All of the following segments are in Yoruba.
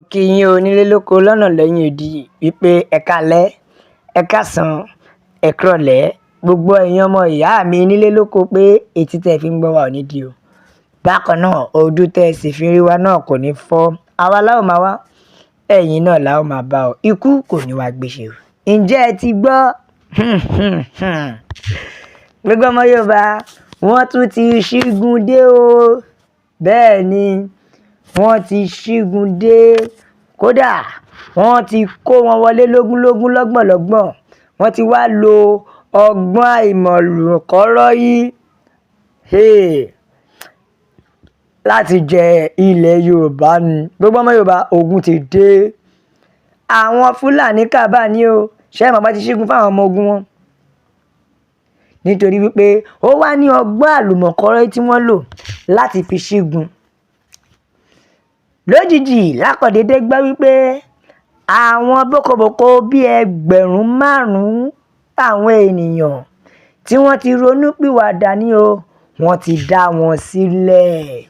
Kí yín o nílé lóko lọ́nà lẹ́yìn odi wípé ẹ káalẹ́, ẹ káàsán, ẹ kúrọ̀lẹ́. Gbogbo ẹ̀yin ọmọ ìyá mi nílé lóko pé etí tẹ́ fi ń gbọ́ wa ò ní di o. Bákan náà, ojú tẹ́ sì fi rí wa náà kò ní fọ́. Àwa la ó máa wá, ẹ̀yin náà la ó máa bá o. Ikú kò ní wá gbéṣe o. Ǹjẹ́ ẹ ti gbọ́? Gbogbo ọmọ Yorùbá, wọ́n tún ti ṣígun dé o. Bẹ́ẹ̀ ni, wọ́n ti ṣígun dé. Kódà wọ́n ti kó wọn wọlé lógúnlógún, lọ́gbọ̀nlọ́gbọ̀n. Wọ́n ti wá lo ọgbọ́n àìmọ̀lùkọ́rọ́ yìí, hey, láti jẹ ilẹ̀ Yorùbá ni. Gbogbo ọmọ Yorùbá, ogun ti dé. Àwọn Fúlàní kábà ní o. Ṣé ẹ mọ̀ bá ti ṣígun fáwọn ọmọ ogun wọn? Nítorí wípé ó wá ní ọgbọ́n àlùmọ̀kọ́rọ́ tí wọ́n lò láti fi ṣígun. Lójijì lákọ̀dédé gbọ́ wípé àwọn bókobòko bíi 5,000 àwọn ènìyàn tí wọ́n ti ronú pìwàdà ní o, wọ́n ti dá wọn sílẹ̀.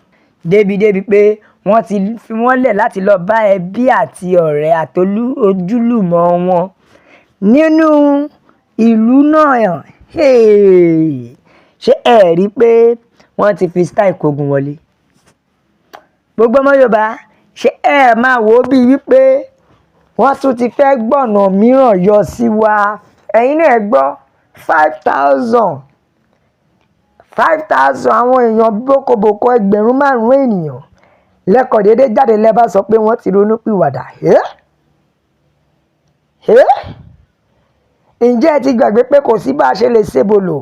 Débi-débi pé wọ́n ti fi wọ́n lẹ̀ láti lọ bá ẹbí àti ọ̀rẹ́ àti ojúlùmọ̀ wọn nínú ìlú náà. Hey! Ṣé ẹ rí i pé wọ́n ti fi style kógun wọlé? Gbogbo ọmọ Yorùbá, ṣé ẹ máa wò ó bíi wípé wọ́n tún ti fẹ́ gbọ̀nà mìíràn yọ sí wa? Ẹ̀yin náà ẹ gbọ́, 5,000, 5,000 àwọn èèyàn bókobòko, 5,000 ènìyàn lẹ́kọ̀ọ́ déédé jáde lẹ́ bá sọ pé wọ́n ti ronú pìwàdà. Eh? Eh? Ǹjẹ́ ẹ ti gbàgbé pé kò sí bá a ṣe lè ṣe bòlò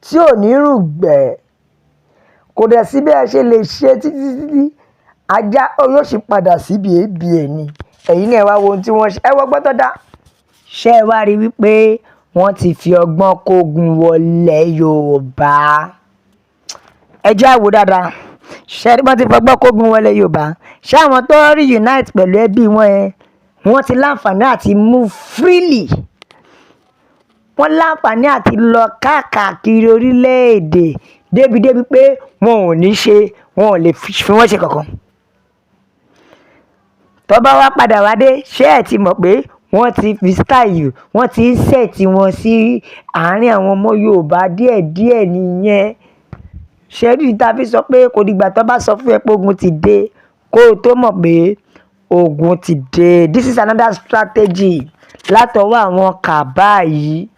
tí ò ní rùgbẹ́? Kò dẹ̀ sí bí ẹ ṣe lè ṣe títí títí, ajá yóò sì padà síbi èébì ẹ̀ ni. Ẹ̀yin náà, ẹ wá wo ohun tí wọ́n ṣe, ẹ wọ ọgbọ́n tó dá. Ṣé ẹ wá rí wípé wọ́n ti fi ọgbọ́n kógun wọlé Yorùbá? Ẹ jẹ́ á wò dáadáa. Ṣé ẹ rí wọ́n ti fọgbọ́n kógun wọlé Yorùbá? Ṣé àwọn tó reunite pẹ̀lú ẹbí wọn yẹn, wọ́n ti láǹfààní àti move freely, wọ́n láǹfààní àti lọ káàkiri orílẹ̀-èdè débi-débi pé wọn ò ní ṣe, wọn ò lè fi wọ́n ṣe kankan. Tó bá wá padà wá dé, ṣé ẹ ti mọ̀ pé wọ́n ti fi style, wọ́n ti ń set wọn sí àárín àwọn ọmọ Yorùbá díẹ̀díẹ̀ nìyẹn? Ṣé rí ta fi sọ pé kò dìgbà tó bá sọ fún ẹ pé ogun ti dé kó o tó mọ̀ pé ogun ti dé. This is another strategy látọwọ́ àwọn cabal yìí.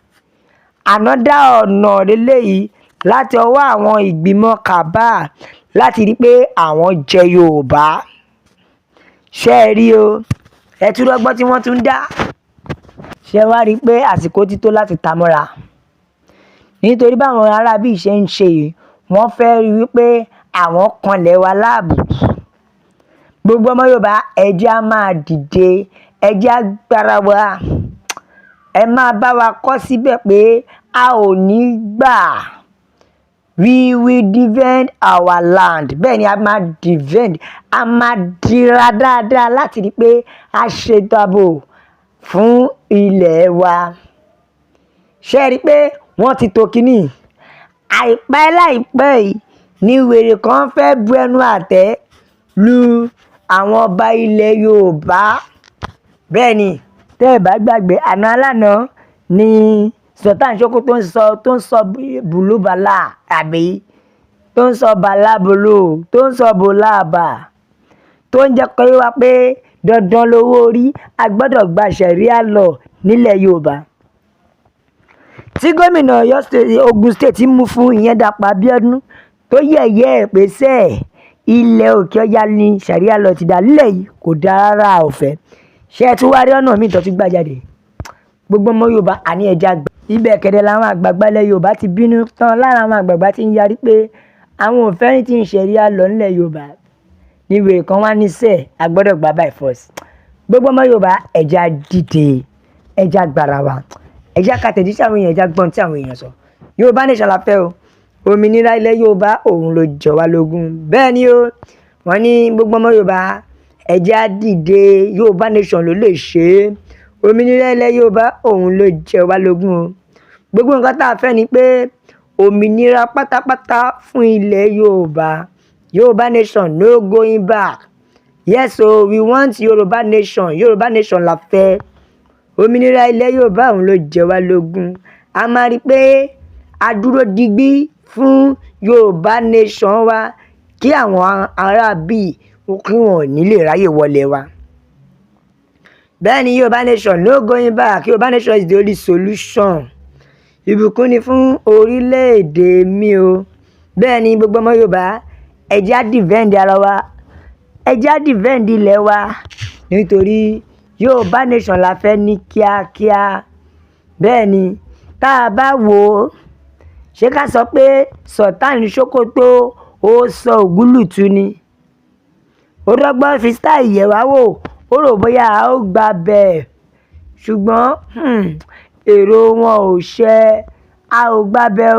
Another ọ̀nà lélẹ́yìí láti ọwọ́ àwọn ìgbìmọ̀ cabal láti rí pé àwọn jẹ Yorùbá. Ṣé ẹ rí o? Ẹ tún rọ́gbọ́n tí wọ́n tún dá. Ṣé wá rí i pé àsìkò ti tó láti ta mọ́ra? Nítorí báwọn aráabí ṣe ń ṣe yìí, wọ́n fẹ́ rí i wípé àwọn kanlẹ̀ wa láàbùkù. Gbogbo ọmọ Yorùbá, ẹ jẹ́ á máa dìde, ẹ jẹ́ á gbára wa. Ẹ máa bá wa kọ síbẹ̀ pé a ò ní gbà. We will defend our land. Bẹ́ẹ̀ ni, a máa defend, a máa dira dáadáa láti rí i pé a ṣètò ààbò fún ilẹ̀ wa. Ṣé ẹ rí i pé wọ́n ti to kínní? Àìpẹ́ láìpẹ́ yìí ní wèrè kan fẹ́ bu ẹnu àtẹ́ lu àwọn ọba ilẹ̀ Yorùbá. Bẹ́ẹ̀ ni, tẹ́ ẹ bá gbàgbé, àná alánà ní Sultan Sokoto tó ń sọ bùlúbàlà àbí tó ń sọ bàlábòlò, tó ń sọ bòláàbà, tó ń jẹ́ kó yé wa pé dandan lowó orí, a gbọ́dọ̀ gba Sharia law nílẹ̀ Yorùbá. Tí gómìnà Ọ̀yọ́ State, Ogun State mú fún ìyẹn Dàpọ̀ Abíọ́dún, tó yẹ̀yẹ́ ẹ̀ pé sẹ́ẹ̀ ilẹ̀ òkè ọya ní Sharia law ti dá nílẹ̀ yìí, kò dáa rárá, ọ̀fẹ́. Ṣé ẹ tún wá rí ọ̀nà míì tó tún gbà jáde? Gbogbo ọmọ Yorùbá, àní ẹja gbà. Ibẹ̀ kẹ̀dẹ̀ làwọn àgbààgbà ilẹ̀ Yorùbá ti bínú tán, lára àwọn àgbààgbà tí ń yarí pé àwọn ò fẹ́ ní tí ń Sharia law nílẹ̀ Yorùbá. Ní wèrè kan wá ní sẹ́ẹ̀ a gbọ́dọ̀ gbà by force. Gbogbo ọmọ Yorùbá, ẹ jẹ́ á dìde, ẹ jẹ́ á gbára wa, ẹ jẹ́ á ka tẹ̀jíṣẹ́ àwọn èèyàn, ẹ jẹ́ á gbọ́n tí àwọn èèyàn sọ. Yorùbá nation la fẹ́ o. Òmìnira ilẹ̀ Yorùbá, òun ló jọ wá lógún. Bẹ́ẹ̀ ni o, wọ́n ní gbogbo ọmọ Yorùbá, ẹ jẹ́ á dìde. Yorùbá nation ló lè ṣe é. Òmìnira ilẹ̀ Yorùbá, òun ló jẹ wá lógún o. Gbogbo nǹkan tá a fẹ́ ni pé òmìnira pátápátá fún ilẹ̀ Yorùbá. Yorùbá nation, no going back. Yes o, we want Yorùbá nation. Yorùbá nation la fẹ́. Òmìnira ilẹ̀ Yorùbá, òun ló jẹ wá lógún. A máa rí i pé a dúró digbí fún Yorùbá nation wa, kí àwọn ará bíi kí wọn ò ní lè ráyè wọlé wa. Bẹ́ẹ̀ ni, Yorùbá nation, no going back. Yorùbá nation is the only solution. Ìbùkún ni fún orílẹ̀-èdè mi o. Bẹ́ẹ̀ ni, gbogbo ọmọ Yorùbá, ẹ jẹ́ á defend ara wa, ẹ jẹ́ á defend ilẹ̀ wa, nítorí Yorùbá nation la fẹ́ ní kíákíá. Bẹ́ẹ̀ ni, tá a bá wò ó, ṣé ká sọ pé Sultan Sokoto ó sọ ògúlùtù ni? Ó dọ́gbọ́n fi style yẹ̀ wá wò, ó rò bóyá a ó gba bẹ́ẹ̀, ṣùgbọ́n èrò wọn ò ṣẹ. A ò gbàbẹ̀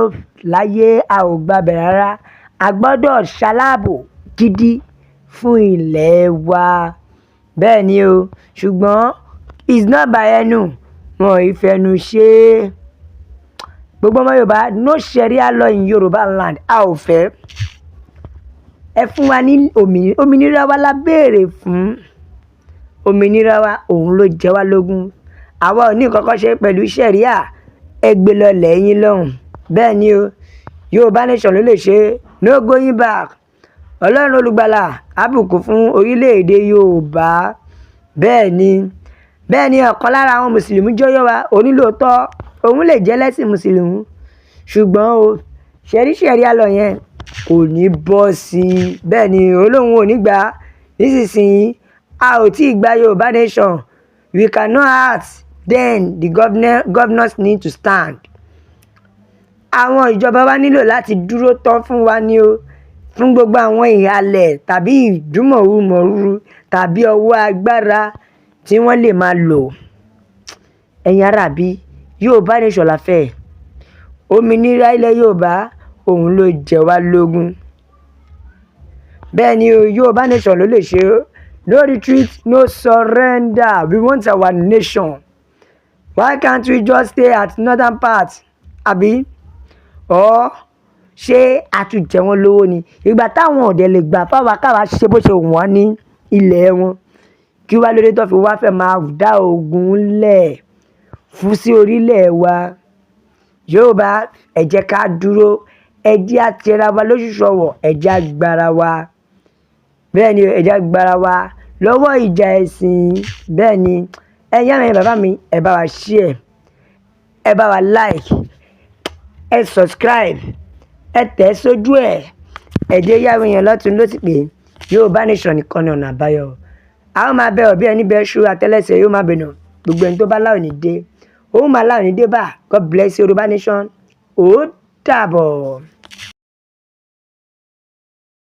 láyé, a ò gbàbẹ̀ rárá. A gbọ́dọ̀ ṣaláàbò gidi fún ilẹ̀ wa. Bẹ́ẹ̀ ni o, ṣùgbọ́n it's not by ẹnu, wọn ì fẹnu ṣe é. Gbogbo ọmọ Yorùbá, no Sharia law in Yorùbá land. A ò fẹ́. Ẹ fún wa ní òmìnira wa la béèrè fún. Òmìnira wa, òun ló jẹ wá lógún. Àwa ò ní nǹkan kan ṣe pẹ̀lú Sharia. Ẹ gbé lọ lẹ́yìn lọ́hùn. Bẹ́ẹ̀ ni o, Yorùbá nation ló lè ṣe, no going back. Ọlọ́run olùgbàlà á bùkún fún orílẹ̀-èdè Yorùbá. Bẹ́ẹ̀ ni, bẹ́ẹ̀ ni. Ọ̀kan lára àwọn mùsùlùmí jọyọ̀ wa onílòótọ́, òun lè jẹ́ lẹ́sìn mùsùlùmí, ṣùgbọ́n o ṣẹ̀rí Sharia law yẹn kò ní bọ́ sí i. Bẹ́ẹ̀ ni, olóhùn ò ní gbà á. Nísinsìnyí, a ò tí ì gba Yorùbá nation, we cannot act. Then the governors need to stand. Àwọn ìjọba wa nílò láti dúró tán fún wa ní o, fún gbogbo àwọn ìhalẹ̀ tàbí ìdúnmọ̀rúmọ̀rú tàbí ọwọ́ agbára tí wọ́n lè máa lò. Ẹ̀yin aráabí, Yorùbá nation la fẹ́. Òmìnira ilẹ̀ Yorùbá, òun ló jẹ wá lógún. Bẹ́ẹ̀ ni o, Yorùbá nation ló lè ṣe é. No retreat, no surrender. We want our nation. Why can't we just stay at northern part? Àbí or ṣé a tún jẹ wọ́n lówó ni? Ìgbà táwọn ọ̀dẹ̀ lè gbà fáwa káwa ṣe bó ṣe wù wọ́n ní ilẹ̀ wọn, kí wá lóde tó fi wá fẹ́ máa dá ogun lẹ̀ fún sí orílẹ̀ wa Yorùbá? Ẹ jẹ́ ká dúró, ẹ jẹ́ á tẹra wa lóṣùṣù ọwọ̀, ẹ jẹ́ á gbára wa. Bẹ́ẹ̀ ni, ẹ jẹ́ á gbára wa lọ́wọ́ ìjà ẹ̀sìn. Bẹ́ẹ̀ ni, ẹ̀yin ìyá mi, bàbá mi, ẹ bá wa share, ẹ bá wa like, ẹ subscribe, ẹ tẹ̀ sójú ẹ̀, ẹ jẹ́ yáwó yẹn lọ́tún ló sì pé Yorùbá nation nìkan ní ọ̀nà àbáyọ. A ó máa bẹ ọ̀bí ẹni bẹ ṣú àtẹ́lẹsẹ̀ yóò máa bẹ̀nà. Gbogbo ẹni tó bá láò ní dé, òun máa láò ní dé bá. God bless Yorùbá nation. Ó dàbọ̀.